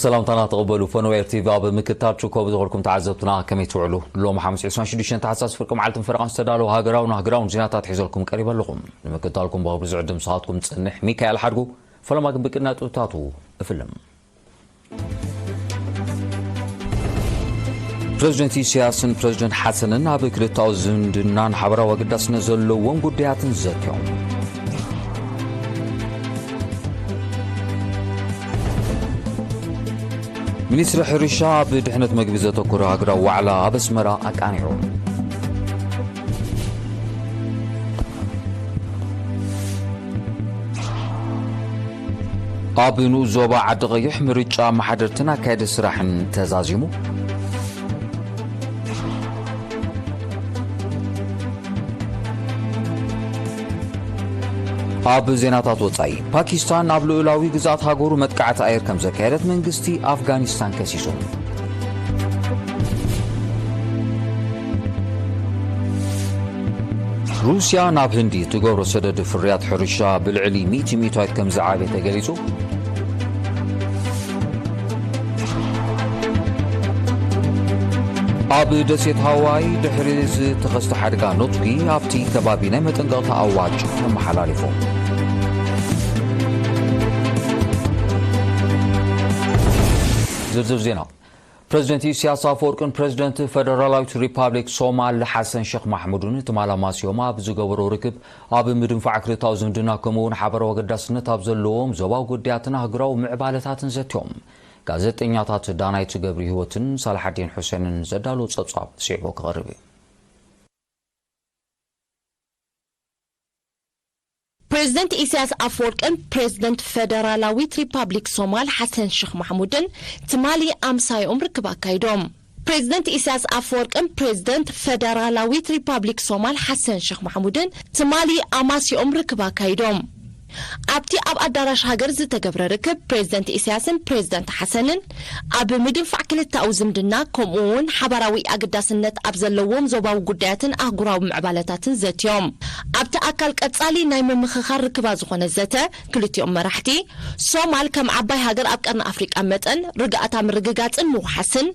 ሰላምታና ተቐበሉ። ፈነወ ኤር ቲቪ ኣብ ምክትታል ትርከቡ ዝኸርኩም ተዓዘብትና ከመይ ትውዕሉ? ሎም ሓሙስ ዕስራን ሽዱሽተን ታሕሳስ ፍርቂ መዓልትን ፈረቓን ዝተዳለዉ ሃገራውን ኣህጉራውን ዜናታት ሒዘልኩም ቀሪበ ኣለኹም። ንምክትታልኩም ብኽብሪ ዝዕድም ሰዓትኩም ጽንሕ ሚካኤል ሓድጉ። ፈለማ ግን ብቅድሚያ ጥብታቱ እፍልም። ፕሬዚደንት ኢሳያስን ፕሬዚደንት ሓሰንን ኣብ ክልታዊ ዝምድናን ሓበራዊ ኣገዳስነት ዘለዎም ጉዳያትን ዘትዮም። ሚኒስትሪ ሕርሻ ኣብ ድሕነት መግቢ ዘተኮረ ሃገራዊ ዋዕላ ኣብ ኣስመራ ኣቃኒዑ። ኣብ ንኡስ ዞባ ዓዲ ቀይሕ ምርጫ ኣመሓደርትን ኣካየዲ ስራሕን ተዛዚሙ። ኣብ ዜናታት ወጻኢ፣ ፓኪስታን ኣብ ልኡላዊ ግዝኣት ሃገሩ መጥቃዕቲ ኣየር ከም ዘካየደት መንግስቲ ኣፍጋኒስታን ከሲሱ። ሩስያ ናብ ህንዲ ትገብሮ ሰደድ ፍርያት ሕርሻ ብልዕሊ ሚእቲ ሚእታዊት ከም ዝዓበየ ተገሊጹ። ኣብ ደሴት ሃዋይ ድሕሪ ዝተኸስተ ሓደጋ ነትጒ ኣብቲ ከባቢ ናይ መጠንቀቕታ ኣዋጅ ተመሓላሊፉ። ዝርዝር ዜና። ፕሬዚደንት ኢሳያስ ኣፈወርቅን ፕሬዚደንት ፈደራላዊት ሪፓብሊክ ሶማል ሓሰን ሸኽ ማሕሙድን ትማል ኣማስዮም ኣብ ዝገበሮ ርክብ፣ ኣብ ምድንፋዕ ክልታዊ ዝምድና ከምኡ እውን ሓበራዊ ኣገዳስነት ኣብ ዘለዎም ዞባዊ ጉዳያትን ኣህጉራዊ ምዕባለታትን ዘትዮም። ጋዜጠኛታት ዳናይት ገብረ ህይወትን ሳልሓዲን ሑሴንን ዘዳለዎ ጸብጻብ ስዒቡ ክቐርብ እዩ። ፕሬዚደንት ኢሳያስ ኣፈወርቅን ፕሬዚደንት ፈደራላዊት ሪፓብሊክ ሶማል ሓሰን ሸኽ ማሕሙድን ትማሊ ኣምሳዮም ርክብ ኣካይዶም። ፕሬዚደንት ኢሳያስ ኣፈወርቅን ፕሬዚደንት ፈደራላዊት ሪፓብሊክ ሶማል ሓሰን ሸኽ ማሕሙድን ትማሊ ኣማስዮም ርክብ ኣካይዶም። ኣብቲ ኣብ ኣዳራሽ ሃገር ዝተገብረ ርክብ፣ ፕሬዚደንት ኢሳያስን ፕሬዚደንት ሓሰንን ኣብ ምድንፋዕ ክልተኣዊ ዝምድና፣ ከምኡ እውን ሓባራዊ ኣገዳስነት ኣብ ዘለዎም ዞባዊ ጉዳያትን ኣህጉራዊ ምዕባለታትን ዘትዮም። ኣብቲ ኣካል ቀጻሊ ናይ ምምኽኻር ርክባ ዝኾነ ዘተ፣ ክልቲኦም መራሕቲ፣ ሶማል ከም ዓባይ ሃገር ኣብ ቀርኒ ኣፍሪቃ መጠን፣ ርግኣታ ምርግጋጽን ምውሓስን፣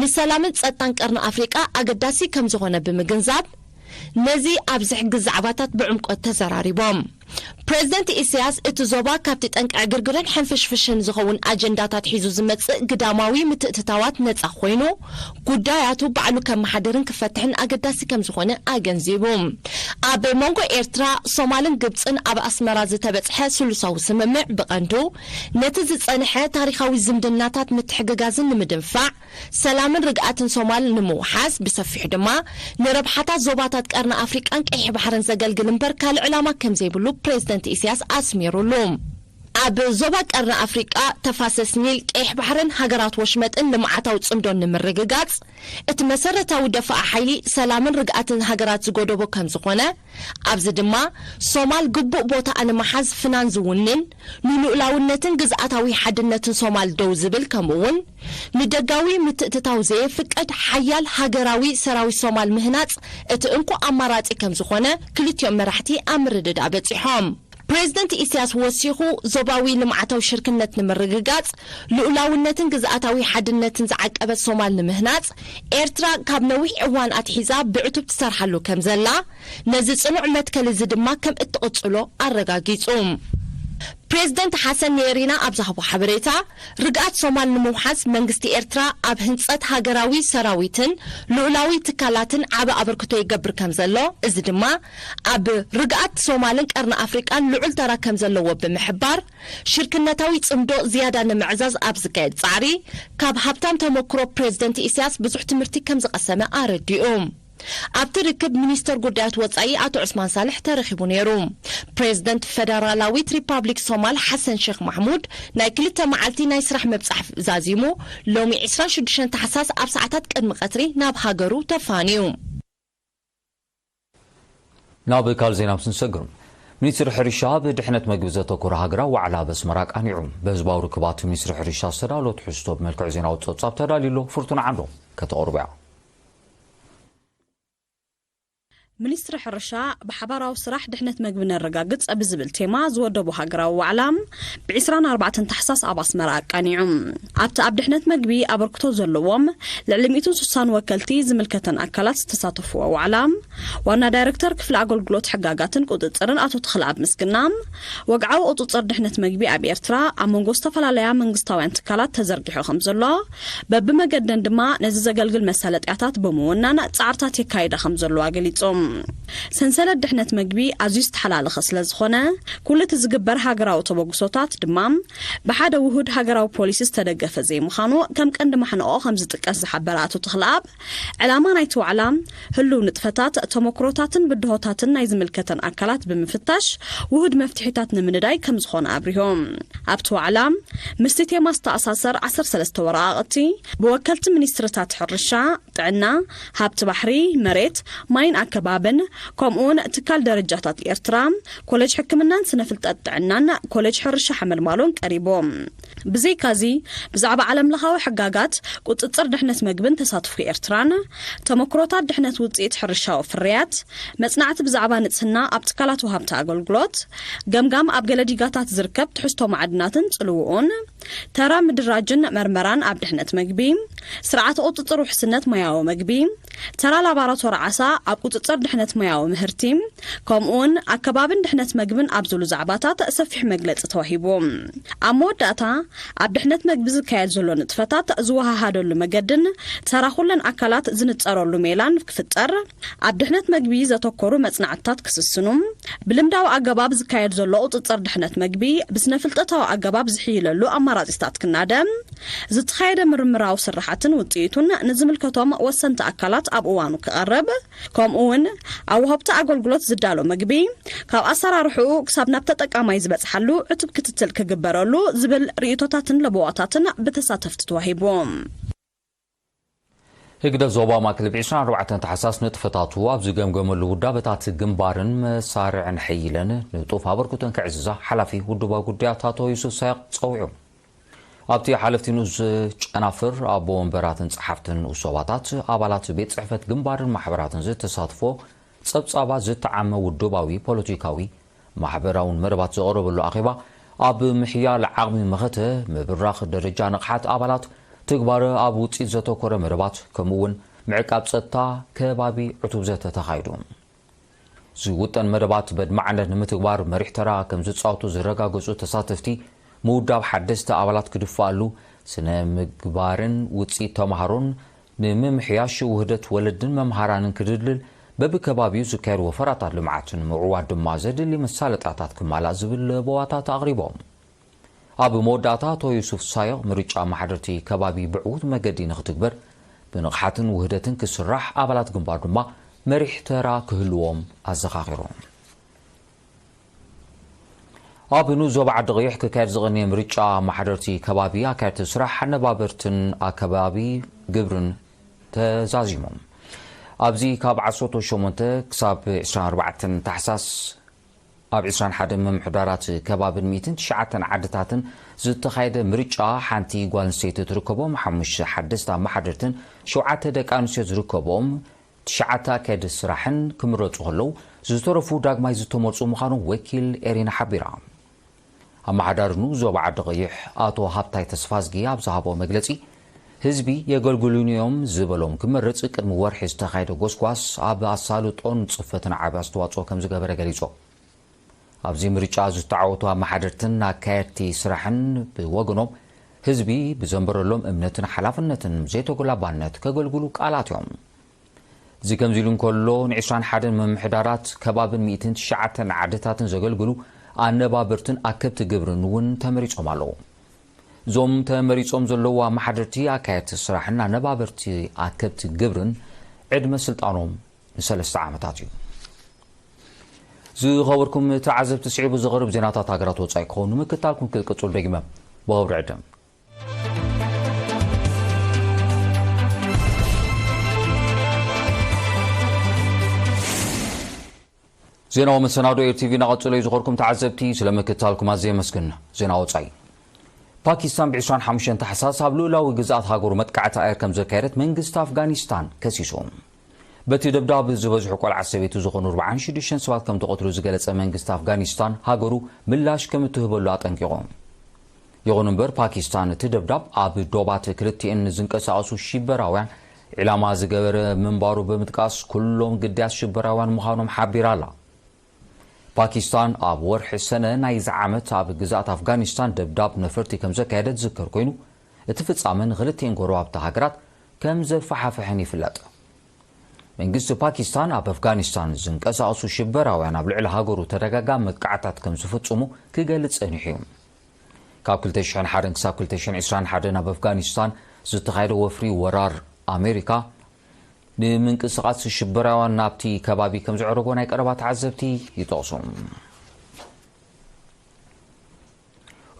ንሰላምን ጸጥታን ቀርኒ ኣፍሪቃ ኣገዳሲ ከም ዝኾነ ብምግንዛብ፣ ነዚ ኣብ ዝሕግዝ ዛዕባታት ብዕምቆት ተዘራሪቦም። ፕሬዚደንት ኢሳያስ፣ እቲ ዞባ ካብቲ ጠንቂ ዕግርግርን ሕንፍሽፍሽን ዝኸውን ኣጀንዳታት ሒዙ ዝመጽእ ግዳማዊ ምትእትታዋት ነጻ ኮይኑ፣ ጉዳያቱ ባዕሉ ከመሓድርን ክፈትሕን ኣገዳሲ ከም ዝኾነ ኣገንዚቡ። ኣብ መንጎ ኤርትራ፣ ሶማልን ግብጽን ኣብ ኣስመራ ዝተበጽሐ ስሉሳዊ ስምምዕ ብቐንዱ ነቲ ዝጸንሐ ታሪኻዊ ዝምድናታት ምትሕግጋዝን ንምድንፋዕ፣ ሰላምን ርግኣትን ሶማል ንምውሓስ፣ ብሰፊሑ ድማ ንረብሓታት ዞባታት ቀርኒ ኣፍሪቃን ቀይሕ ባሕርን ዘገልግል እምበር ካልእ ዕላማ ከም ዘይብሉ ፕሬዚደንት ኢሳያስ ኣስሚሩሉ። ኣብ ዞባ ቀርኒ ኣፍሪቃ፣ ተፋሰስ ኒል፣ ቀይሕ ባሕርን ሃገራት ወሽመጥን ልምዓታዊ ጽምዶ ንምርግጋጽ፣ እቲ መሰረታዊ ደፋኢ ሓይሊ ሰላምን ርግኣትን ሃገራት ዝጎደቦ ከም ዝኾነ፣ ኣብዚ ድማ ሶማል ግቡእ ቦታኣ ንምሓዝ ፍናን ዝውንን፣ ንልኡላውነትን ግዝኣታዊ ሓድነትን ሶማል ደው ዝብል፣ ከምኡ እውን ንደጋዊ ምትእትታው ዘየፍቅድ ሓያል ሃገራዊ ሰራዊት ሶማል ምህናጽ እቲ እንኮ ኣማራጺ ከም ዝኾነ ክልቲኦም መራሕቲ ኣብ ምርድዳእ በጺሖም። ፕሬዚደንት ኢሳያስ ወሲኹ፣ ዞባዊ ልምዓታዊ ሽርክነት ንምርግጋጽ፣ ልኡላውነትን ግዝኣታዊ ሓድነትን ዝዓቀበት ሶማል ንምህናጽ፣ ኤርትራ ካብ ነዊሕ እዋን ኣትሒዛ ብዕቱብ ትሰርሓሉ ከም ዘላ፣ ነዚ ጽኑዕ መትከል እዚ ድማ ከም እትቕጽሎ ኣረጋጊጹ። ፕሬዚደንት ሓሰን ንኤሪና ኣብ ዝሃቦ ሓበሬታ፣ ርግኣት ሶማል ንምውሓስ መንግስቲ ኤርትራ ኣብ ህንጸት ሃገራዊ ሰራዊትን ልኡላዊ ትካላትን ዓቢ ኣበርክቶ ይገብር ከም ዘሎ፣ እዚ ድማ ኣብ ርግኣት ሶማልን ቀርኒ ኣፍሪቃን ልዑል ተራ ከም ዘለዎ ብምሕባር፣ ሽርክነታዊ ጽምዶ ዝያዳ ንምዕዛዝ ኣብ ዝካየድ ጻዕሪ፣ ካብ ሃብታም ተመክሮ ፕሬዚደንት ኢሳያስ ብዙሕ ትምህርቲ ከም ዝቐሰመ ኣረዲኡ። ኣብቲ ርክብ ሚኒስተር ጉዳያት ወጻኢ ኣቶ ዑስማን ሳልሕ ተረኺቡ ነይሩ። ፕሬዚደንት ፈደራላዊት ሪፓብሊክ ሶማል ሓሰን ሼክ ማሕሙድ ናይ ክልተ መዓልቲ ናይ ስራሕ ምብጻሕ ዛዚሙ፣ ሎሚ ዕስራን ሽዱሽተን ታሕሳስ ኣብ ሰዓታት ቅድሚ ቀትሪ ናብ ሃገሩ ተፋንዩ። ናብ ካልእ ዜና ምስ ንሰግር፣ ሚኒስትሪ ሕርሻ ብድሕነት መግቢ ዘተኮረ ሃገራዊ ዋዕላ ኣብ ኣስመራ ኣቃኒዑ። ብህዝባዊ ርክባት ሚኒስትሪ ሕርሻ ዝተዳለወ ትሕዝቶ ብመልክዕ ዜናዊ ጸብጻብ ተዳልዩ ኣሎ። ፍርቱና ዓንዶ ከተቕርቦ እያ። ሚኒስትሪ ሕርሻ፣ ብሓባራዊ ስራሕ ድሕነት መግቢ ነረጋግጽ ብዝብል ቴማ ዝወደቡ ሃገራዊ ዋዕላ፣ ብ ዕስራን ኣርባዕተን ታሕሳስ ኣብ ኣስመራ ኣቃኒዑ። ኣብቲ ኣብ ድሕነት መግቢ ኣበርክቶ ዘለዎም ልዕሊ ሚእትን ስሳን ወከልቲ ዝምልከተን ኣካላት ዝተሳተፍዎ ዋዕላ፣ ዋና ዳይረክተር ክፍሊ ኣገልግሎት ሕጋጋትን ቁጽጽርን ኣቶ ተኽለኣብ ምስግና፣ ወግዓዊ ቁጽጽር ድሕነት መግቢ ኣብ ኤርትራ ኣብ መንጎ ዝተፈላለያ መንግስታውያን ትካላት ተዘርጊሑ ከም ዘሎ፣ በብመገደን ድማ ነዚ ዘገልግል መሳለጥያታት ብምውናን ጻዕርታት የካይዳ ከም ዘለዋ ገሊጹ። ሰንሰለት ድሕነት መግቢ ኣዝዩ ዝተሓላለኸ ስለ ዝኾነ፣ ኩሉ እቲ ዝግበር ሃገራዊ ተበግሶታት ድማ ብሓደ ውሁድ ሃገራዊ ፖሊሲ ዝተደገፈ ዘይምዃኑ ከም ቀንዲ ማሕንቖ ከም ዝጥቀስ ዝሓበረ ኣቶ ተኽለኣብ፣ ዕላማ ናይቲ ዋዕላ፣ ህሉው ንጥፈታት፣ ተመክሮታትን ብድሆታትን ናይ ዝምልከተን ኣካላት ብምፍታሽ፣ ውሁድ መፍትሒታት ንምንዳይ ከም ዝኾነ ኣብሪሆም። ኣብቲ ዋዕላ፣ ምስቲ ቴማ ዝተኣሳሰር ዓሰርተ ሰለስተ ወረቓቕቲ፣ ብወከልቲ ሚኒስትርታት ሕርሻ፣ ጥዕና፣ ሃብቲ ባሕሪ፣ መሬት፣ ማይን ኣከባብን፣ ከምኡውን ትካል ደረጃታት ኤርትራ፣ ኮሌጅ ሕክምናን ስነ ፍልጠት ጥዕናን፣ ኮሌጅ ሕርሻ ሓመልማሎን ቀሪቦም። ብዘይካዚ፣ ብዛዕባ ዓለምለኻዊ ሕጋጋት፣ ቁጽጽር ድሕነት መግብን ተሳትፎ ኤርትራን፣ ተመክሮታት ድሕነት ውጽኢት ሕርሻዊ ፍርያት፣ መጽናዕቲ ብዛዕባ ንጽህና ኣብ ትካላት ወሃብቲ ኣገልግሎት፣ ገምጋም ኣብ ገለ ዲጋታት ዝርከብ ትሕዝቶ ማዕድናትን ጽልውኡን፣ ተራ ምድራጅን መርመራን ኣብ ድሕነት መግቢ፣ ስርዓተ ቁጽጽር ውሕስነት ማያዊ መግቢ፣ ተራ ላባራቶሪ ዓሳ ኣብ ቁጽጽር ድሕነት ማያዊ ምህርቲ፣ ከምኡውን ኣከባብን ድሕነት መግብን ኣብ ዝብሉ ዛዕባታት ሰፊሕ መግለጺ ተዋሂቡ። ኣብ መወዳእታ፣ ኣብ ድሕነት መግቢ ዝካየድ ዘሎ ንጥፈታት ዝወሃሃደሉ መገድን ተራ ኩለን ኣካላት ዝንጸረሉ ሜላን ክፍጠር፣ ኣብ ድሕነት መግቢ ዘተኮሩ መጽናዕትታት ክስስኑ፣ ብልምዳዊ ኣገባብ ዝካየድ ዘሎ ቁጽጽር ድሕነት መግቢ ብስነ ፍልጠታዊ ኣገባብ ዝሕይለሉ ኣማራጺታት ክናደ፣ ዝተኻየደ ምርምራዊ ስራሓትን ውጽኢቱን ንዝምልከቶም ወሰንቲ ኣካላት ኣብ እዋኑ ክቐርብ፣ ከምኡ እውን ኣብ ወሃብቲ ኣገልግሎት ዝዳሎ መግቢ ካብ ኣሰራርሕኡ ክሳብ ናብ ተጠቃማይ ዝበጽሓሉ ዕቱብ ክትትል ክግበረሉ ዝብል ርእይቶታትን ለበዋታትን ብተሳተፍቲ ተዋሂቡ። ህግደፍ ዞባ ማእከል ብ ዕስራን ኣርባዕተን ታሕሳስ ንጥፈታቱ ኣብ ዝገምገመሉ ውዳበታት ግንባርን መሳርዕን ሕይለን ንጡፍ ኣበርክቶን ከዕዝዛ ሓላፊ ውድባዊ ጉዳያት ኣቶ ዩሱፍ ሳያቕ ጸዊዑ። ኣብቲ ሓለፍቲ ንኡስ ጨናፍር፣ ኣቦ ወንበራትን ጸሓፍትን ንኡስ ዞባታት፣ ኣባላት ቤት ጽሕፈት ግንባርን ማሕበራትን ዝተሳትፎ ጸብጻባት ዝተዓመ ውድባዊ፣ ፖለቲካዊ፣ ማሕበራውን መደባት ዝቐረበሉ ኣኼባ፣ ኣብ ምሕያል ዓቕሚ መኸተ፣ ምብራኽ ደረጃ ንቕሓት ኣባላት፣ ትግባረ ኣብ ውጽኢት ዘተኮረ መደባት፣ ከምኡ እውን ምዕቃብ ጸጥታ ከባቢ ዕቱብ ዘተ ተኻይዱ። ዝውጠን መደባት በድማዕነት ንምትግባር መሪሕ ተራ ከም ዝጻወቱ ዝረጋገጹ ተሳተፍቲ፣ ምውዳብ ሓደስቲ ኣባላት ክድፋኣሉ፣ ስነ ምግባርን ውጽኢት ተማሃሮን ንምምሕያሽ፣ ውህደት ወለድን መምሃራንን ክድልድል፣ በብከባቢኡ ዝካየድ ወፈራታት ልምዓትን ምዕዋት ድማ ዘድሊ መሳለጥያታት ክማላእ ዝብል ለበዋታት ኣቕሪቦም። ኣብ መወዳእታ ኣቶ ዩሱፍ ሳዮ፣ ምርጫ ኣመሓደርቲ ከባቢ ብዕዉት መገዲ ንኽትግበር ብንቕሓትን ውህደትን ክስራሕ፣ ኣባላት ግንባር ድማ መሪሕ ተራ ክህልዎም ኣዘኻኺሮም። ኣብ ንኡስ ዞባ ዓዲ ቀይሕ ክካየድ ዝቐነየ ምርጫ ኣመሓደርቲ ከባቢ፣ ኣካየድቲ ስራሕ፣ ኣነባበርትን ኣከባቢ ግብርን ተዛዚሞም። ኣብዚ ካብ ዓሰርተ ሸሞንተ ክሳብ ዕስራን ኣርባዕተን ታሕሳስ ኣብ ዕስራን ሓደን ምምሕዳራት ከባብን ሚእትን ትሽዓተን ዓድታትን ዝተኻየደ ምርጫ፣ ሓንቲ ጓል ኣንስተይቲ ትርከቦም፣ ሓሙሽተ ሓደስቲ ኣመሓደርትን ሸውዓተ ደቂ ኣንስትዮ ዝርከቦም ትሽዓተ ኣካየድቲ ስራሕን ክምረጹ ከለዉ፣ ዝተረፉ ዳግማይ ዝተመርጹ ምዃኖም ወኪል ኤሪና ሓቢራ። ኣመሓዳሪ ንኡስ ዞባ ዓዲ ቀይሕ ኣቶ ሃብታይ ተስፋዝጊ ኣብ ዝሃቦ መግለጺ፣ ህዝቢ የገልግሉኒ እዮም ዝበሎም ክመርጽ ቅድሚ ወርሒ ዝተኻየደ ጎስጓስ ኣብ ኣሳልጦን ጽፈትን ዓቢ ኣስተዋጽኦ ከም ዝገበረ ገሊጹ። ኣብዚ ምርጫ ዝተዓወቱ ኣመሓደርትን ኣካየድቲ ስራሕን ብወገኖም፣ ህዝቢ ብዘንበረሎም እምነትን ሓላፍነትን ዘይተጎላባነት ከገልግሉ ቃል ኣትዮም። እዚ ከምዚ ኢሉ እንከሎ፣ ንዕስራን ሓደን ምምሕዳራት ከባብን ሚእትን ትሽዓተን ዓድታትን ዘገልግሉ ኣነባበርትን ኣከብቲ ግብርን እውን ተመሪጾም ኣለዉ። እዞም ተመሪጾም ዘለዉ ኣመሓደርቲ ኣካየድቲ ስራሕን ኣነባበርቲ ኣከብቲ ግብርን ዕድመ ስልጣኖም ንሰለስተ ዓመታት እዩ። ዝኸበርኩም ተዓዘብቲ፣ ስዒቡ ዝቐርብ ዜናታት ሃገራት ወጻኢ ክኸውን ንምክታልኩም ክትቅጽሉ ደጊመ ብኽብሪ ዕድም። ዜናዊ መሰናዶ ኤር ቲቪ እናቐጸለ እዩ። ዝኸበርኩም ተዓዘብቲ፣ ስለ ምክታልኩም ኣዝየ የመስግን። ዜና ወጻኢ። ፓኪስታን ብ ዕስራን ሓሙሽተን ታሕሳስ ኣብ ልኡላዊ ግዝኣት ሃገሩ መጥቃዕቲ ኣየር ከም ዘካየደት መንግስቲ ኣፍጋኒስታን ከሲሱ። በቲ ደብዳብ ዝበዝሑ ቆልዓ ሰበይቲ ዝኾኑ ኣርባዓን ሽዱሽተን ሰባት ከም ተቐትሉ ዝገለጸ መንግስቲ ኣፍጋኒስታን፣ ሃገሩ ምላሽ ከም እትህበሉ ኣጠንቂቑ። ይኹን እምበር፣ ፓኪስታን እቲ ደብዳብ ኣብ ዶባት ክልቲኤን ዝንቀሳቐሱ ሽበራውያን ዒላማ ዝገበረ ምንባሩ ብምጥቃስ፣ ኩሎም ግዳያት ሽበራውያን ምዃኖም ሓቢራ ኣላ። ፓኪስታን ኣብ ወርሒ ሰነ ናይዚ ዓመት ኣብ ግዝኣት ኣፍጋኒስታን ደብዳብ ነፈርቲ ከም ዘካየደ ዝዝከር ኮይኑ፣ እቲ ፍጻመ ንኽልቲኤን ጎረባብቲ ሃገራት ከም ዘፋሓፍሐን ይፍለጥ። መንግስቲ ፓኪስታን ኣብ ኣፍጋኒስታን ዝንቀሳቐሱ ሽበራውያን ኣብ ልዕሊ ሃገሩ ተደጋጋሚ መጥቃዕታት ከም ዝፍጽሙ ክገልጽ ጸኒሑ እዩ። ካብ ክልተ ሽሕን ሓደን ክሳብ ክልተ ሽሕን ዕስራን ሓደን ኣብ ኣፍጋኒስታን ዝተኻየደ ወፍሪ ወራር ኣሜሪካ፣ ንምንቅስቓስ ሽበራውያን ናብቲ ከባቢ ከም ዘዕረጎ ናይ ቀረባ ተዓዘብቲ ይጠቕሱ።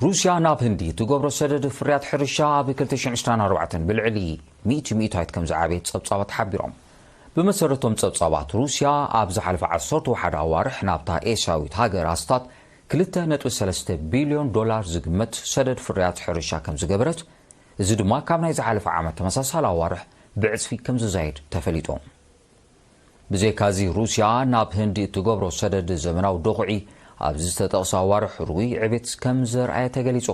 ሩስያ ናብ ህንዲ ትገብሮ ሰደድ ፍርያት ሕርሻ ኣብ ክልተ ሽሕን ዕስራን ኣርባዕተን ብልዕሊ ሚእቲ ሚእታዊት ከም ዝዓበየት ጸብጻባት ሓቢሮም። ብመሰረቶም ጸብጻባት፣ ሩስያ ኣብ ዝሓለፈ ዓሰርተ ሓደ ኣዋርሕ ናብታ ኤስያዊት ሃገር ኣስታት ክልተ ነጥቢ ሰለስተ ቢልዮን ዶላር ዝግመት ሰደድ ፍርያት ሕርሻ ከም ዝገበረት፣ እዚ ድማ ካብ ናይ ዝሓለፈ ዓመት ተመሳሳሊ ኣዋርሕ ብዕጽፊ ከም ዝዛየድ ተፈሊጡ። ብዘይካዚ፣ ሩስያ ናብ ህንዲ እትገብሮ ሰደድ ዘመናዊ ደኹዒ ኣብ ዝተጠቕሰ ኣዋርሕ ርኡይ ዕቤት ከም ዘርኣየ ተገሊጹ።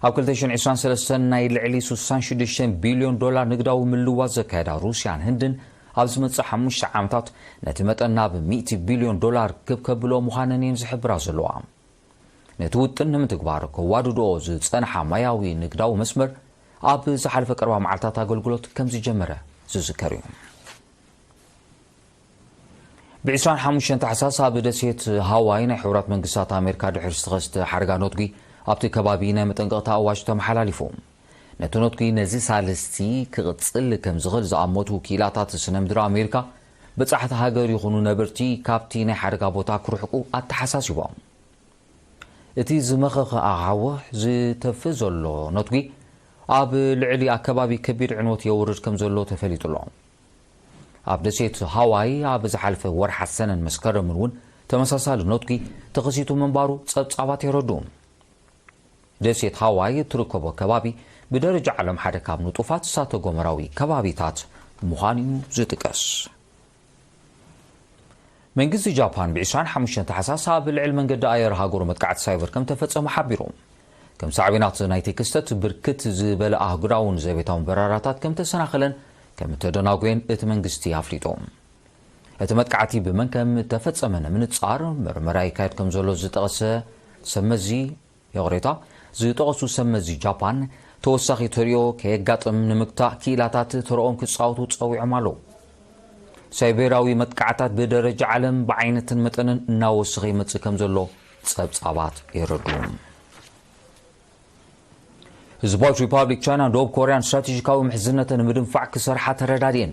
ኣብ ክልተ ሽሕን ዕስራን ሰለስተን ናይ ልዕሊ ስሳን ሽዱሽተን ቢልዮን ዶላር ንግዳዊ ምልዋጥ ዘካየዳ ሩስያን ህንድን፣ ኣብ ዝመጽእ ሓሙሽተ ዓመታት ነቲ መጠን ናብ ሚእቲ ቢልዮን ዶላር ክብ ከብልኦ ምዃነን እየን ዝሕብራ ዘለዋ። ነቲ ውጥን ንምትግባር ከዋድድኦ ዝጸንሓ ማያዊ ንግዳዊ መስመር ኣብ ዝሓለፈ ቀረባ መዓልታት ኣገልግሎት ከም ዝጀመረ ዝዝከር እዩ። ብ ዕስራን ሓሙሽተን ታሕሳስ ኣብ ደሴት ሃዋይ ናይ ሕቡራት መንግስታት ኣሜሪካ ድሕሪ ዝተኸስተ ሓደጋ ነትጒ ኣብቲ ከባቢ ናይ መጠንቀቕታ ኣዋጅ ተመሓላሊፉ። ነቲ ነትጒ ነዚ ሳልስቲ ክቕጽል ከም ዝኽእል ዝኣመቱ ክኢላታት ስነ ምድሪ ኣሜሪካ፣ በጻሕቲ ሃገር ይኹኑ ነበርቲ ካብቲ ናይ ሓደጋ ቦታ ክርሕቁ ኣተሓሳሲቦም። እቲ ዝመኸኸ ኣኻውሕ ዝተፍ ዘሎ ነትጒ ኣብ ልዕሊ ኣከባቢ ከቢድ ዕንወት የውርድ ከም ዘሎ ተፈሊጡ ኣሎ። ኣብ ደሴት ሃዋይ ኣብ ዝሓለፈ ወርሓ ሰነን መስከረምን እውን ተመሳሳሊ ነትጒ ተኸሲቱ ምንባሩ ጸብጻባት የረድኡ። ደሴት ሃዋይ እትርከቦ ከባቢ ብደረጃ ዓለም ሓደ ካብ ንጡፋት እሳተ ጎመራዊ ከባቢታት ምዃኑ እዩ ዝጥቀስ። መንግስቲ ጃፓን ብ ዕስራን ሓሙሽተን ታሕሳስ ኣብ ልዕሊ መንገዲ ኣየር ሃገሩ መጥቃዕቲ ሳይበር ከም ተፈጸመ ሓቢሩ። ከም ሳዕቤናት ናይቲ ክስተት፣ ብርክት ዝበለ ኣህጉራውን ዘቤታውን በረራታት ከም ተሰናኸለን ከም እተደናጎየን እቲ መንግስቲ ኣፍሊጡ። እቲ መጥቃዕቲ ብመን ከም እተፈጸመ ንምንጻር መርመራ ይካየድ ከም ዘሎ ዝጠቐሰ ሰብመዚ፣ ይቕሬታ፣ ዝጠቐሱ ሰብመዚ ጃፓን፣ ተወሳኺ ተርእዮ ከየጋጥም ንምግታእ ክኢላታት ተረኦም ክጻወቱ ጸዊዖም ኣለዉ። ሳይቤራዊ መጥቃዕታት ብደረጃ ዓለም ብዓይነትን መጠንን እናወሰኸ ይመጽእ ከም ዘሎ ጸብጻባት የረድኡ። ህዝባዊት ሪፓብሊክ ቻይናን ደቡብ ኮርያን ስትራቴጂካዊ ምሕዝነተን ንምድንፋዕ ክሰርሓ ተረዳድየን።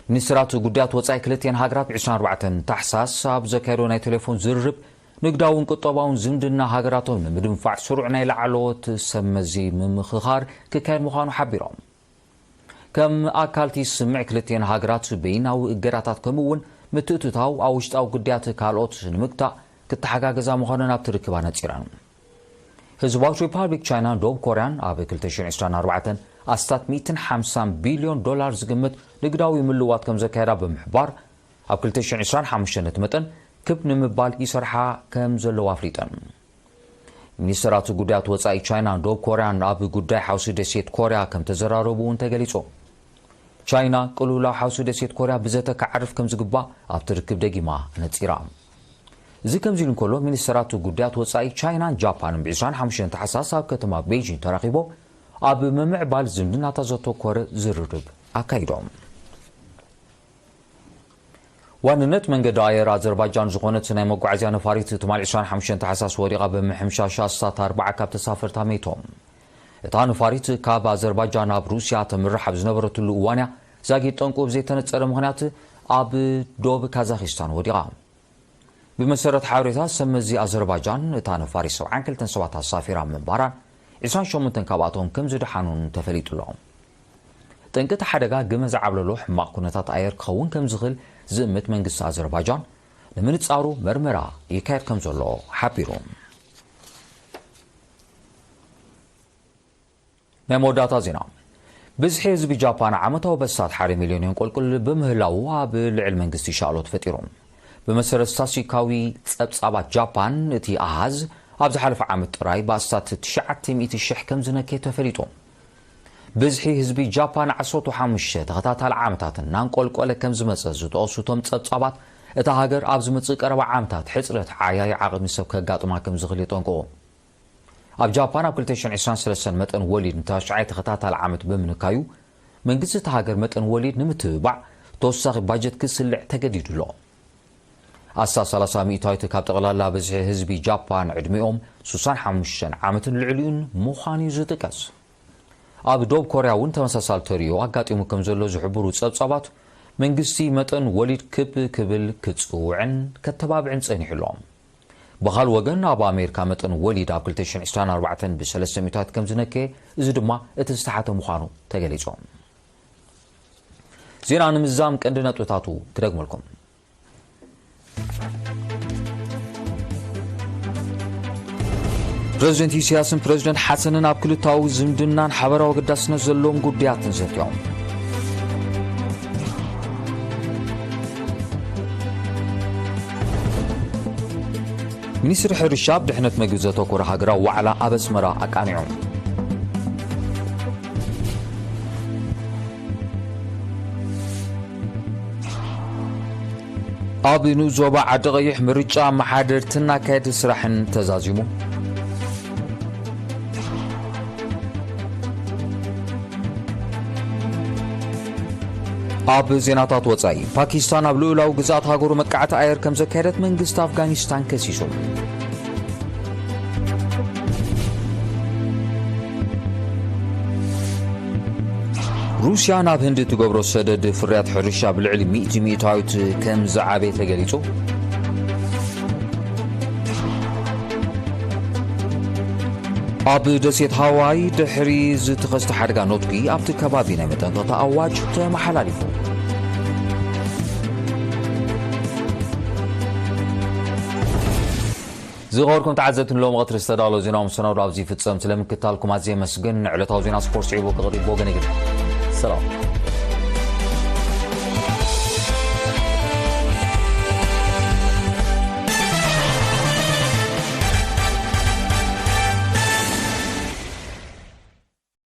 ሚኒስትራት ጉዳያት ወጻኢ ክልቲኤን ሃገራት ብ ዕስራን ኣርባዕተን ታሕሳስ ኣብ ዘካየዶ ናይ ቴሌፎን ዝርርብ፣ ንግዳውን ቁጠባውን ዝምድና ሃገራቶም ንምድንፋዕ ስሩዕ ናይ ላዕለዎት ሰብ መዚ ምምኽኻር ክካየድ ምዃኑ ሓቢሮም። ከም ኣካል እቲ ስምምዕ፣ ክልቲኤን ሃገራት በይናዊ እገዳታት ከምኡ እውን ምትእትታው ኣብ ውሽጣዊ ጉዳያት ካልኦት ንምግታእ ክተሓጋገዛ ምዃነን ኣብቲ ርክብ ኣነጺረን። ህዝባዊት ሪፓብሊክ ቻይናን ደቡብ ኮርያን ኣብ ክልተ ሽሕን ዕስራን ኣርባዕተን ኣስታት ሚእትን ሓምሳን ቢልዮን ዶላር ዝግመት ንግዳዊ ምልውዋጥ ከም ዘካየዳ ብምሕባር፣ ኣብ ክልተ ሽሕን ዕስራን ሓሙሽተን ነቲ መጠን ክብ ንምባል ይሰርሓ ከም ዘለዋ ኣፍሊጠን። ሚኒስትራት ጉዳያት ወጻኢ ቻይናን ደቡብ ኮርያን ኣብ ጉዳይ ሓውሲ ደሴት ኮርያ ከም ተዘራረቡ እውን ተገሊጹ። ቻይና ቅልውላው ሓውሲ ደሴት ኮርያ ብዘተ ክዓርፍ ከም ዝግባእ ኣብቲ ርክብ ደጊማ ኣነጺራ። እዚ ከምዚ ኢሉ እንከሎ፣ ሚኒስትራት ጉዳያት ወጻኢ ቻይናን ጃፓንን ብ ዕስራን ሓሙሽተን ታሕሳስ ኣብ ከተማ ቤይጂንግ ተራኺቦም ኣብ ምምዕባል ዝምድናታት ዘተኮረ ዝርርብ ኣካይዶም። ዋንነት መንገዲ ኣየር ኣዘርባጃን ዝኾነት ናይ መጓዓዝያ ነፋሪት ትማሊ ዕስራን ሓሙሽተን ታሕሳስ ወዲቓ ብምሕምሻሻ ኣስታት ኣርባዓ ካብ ተሳፈርታ መይቶም። እታ ነፋሪት ካብ ኣዘርባጃን ናብ ሩስያ ተምርሕ ኣብ ዝነበረትሉ እዋን እያ ዛጊድ ጠንቁ ብዘይተነጸረ ምኽንያት ኣብ ዶብ ካዛኺስታን ወዲቓ። ብመሰረት ሓበሬታ ሰብ መዚ ኣዘርባጃን፣ እታ ነፋሪት ሰብዓን ክልተን ሰባት ኣሳፊራ ምንባራን ዕስራን ሸሞንተን ካብኣቶም ከም ዝደሓኑን ተፈሊጡ ኣሎ። ጠንቂ እቲ ሓደጋ ግመ ዝዓብለሎ ሕማቕ ኩነታት ኣየር ክኸውን ከም ዝኽእል ዝእምት መንግስቲ ኣዘርባጃን፣ ንምንጻሩ መርመራ ይካየድ ከም ዘሎ ሓቢሩ። ናይ መወዳእታ ዜና። ብዝሒ ህዝቢ ጃፓን ዓመታዊ በሳት ሓደ ሚልዮን የንቆልቁል ብምህላዉ፣ ኣብ ልዕሊ መንግስቲ ሻቕሎት ፈጢሩ። ብመሰረት ስታስቲካዊ ጸብጻባት ጃፓን፣ እቲ ኣሃዝ ኣብ ዝሓለፈ ዓመት ጥራይ ብኣስታት ትሽዓተ ሚእቲ ሽሕ ከም ዝነከየ ተፈሊጡ። ብዝሒ ህዝቢ ጃፓን ዓሰርተ ሓሙሽተ ተኸታታሊ ዓመታት እናንቆልቆለ ከም ዝመጸ ዝጠቐሱ እቶም ጸብጻባት፣ እታ ሃገር ኣብ ዝመጽእ ቀረባ ዓመታት ሕጽረት ዓያዪ ዓቕሚ ሰብ ከጋጥማ ከም ዝኽእል የጠንቅቑ። ኣብ ጃፓን ኣብ ክልተ ሽሕን ዕስራን ሰለስተን መጠን ወሊድ ንታሽዓይ ተኸታታሊ ዓመት ብምንካዩ፣ መንግስቲ እታ ሃገር መጠን ወሊድ ንምትብባዕ ተወሳኺ ባጀት ክስልዕ ተገዲዱ ኣሎ። ኣስታት ሰላሳ ሚእታዊት ካብ ጠቕላላ ብዝሒ ህዝቢ ጃፓን ዕድሚኦም ስሳን ሓሙሽተን ዓመትን ልዕሊኡን ምዃኑ እዩ ዝጥቀስ። ኣብ ደቡብ ኮርያ እውን ተመሳሳሊ ተርእዮ ኣጋጢሙ ከም ዘሎ ዝሕብሩ ጸብጻባት፣ መንግስቲ መጠን ወሊድ ክብ ክብል ክጽውዕን ከተባብዕን ጸኒሑ ኣሎ። ብኻል ወገን፣ ኣብ ኣሜሪካ መጠን ወሊድ ኣብ ክልተ ሽሕን ዕስራን ኣርባዕተን ብሰለስተ ሚእታዊት ከም ዝነከየ፣ እዚ ድማ እቲ ዝተሓተ ምዃኑ ተገሊጹ። ዜና ንምዝዛም ቀንዲ ነጥብታቱ ክደግመልኩም። ፕረዚደንት ኢሳያስን ፕረዚደንት ሓሰንን ኣብ ክልታዊ ዝምድናን ሓበራዊ ኣገዳስነት ዘለዎም ጉዳያትን ዘትዮም። ሚኒስትሪ ሕርሻ ኣብ ድሕነት መግቢ ዘተኮረ ሃገራዊ ዋዕላ ኣብ ኣስመራ ኣቃኒዑ። ኣብ ንኡስ ዞባ ዓዲ ቀይሕ ምርጫ ኣመሓደርትን ኣካየድቲ ስራሕን ተዛዚሙ። ኣብ ዜናታት ወጻኢ፣ ፓኪስታን ኣብ ልኡላዊ ግዝኣት ሃገሩ መቃዕቲ ኣየር ከም ዘካየደት መንግስቲ ኣፍጋኒስታን ከሲሱ። ሩስያ ናብ ህንዲ እትገብሮ ሰደድ ፍርያት ሕርሻ ብልዕሊ ሚእቲ ሚእታዊት ከም ዝዓበየ ተገሊጹ። ኣብ ደሴት ሃዋይ ድሕሪ ዝተኸስተ ሓደጋ ነትጒ ኣብቲ ከባቢ ናይ መጠንቀቕታ ኣዋጅ ተመሓላሊፉ። ዝኸበርኩም ተዓዘብቲ፣ ንሎሚ ቀትሪ ዝተዳለወ ዜናዊ መሰናዶ ኣብዚ ይፍጸም። ስለምክታልኩም ኣዝየ የመስግን። ዕለታዊ ዜና ስፖርት ስዒቡ ክቕርብ ብወገን ይግድ። ሰላም።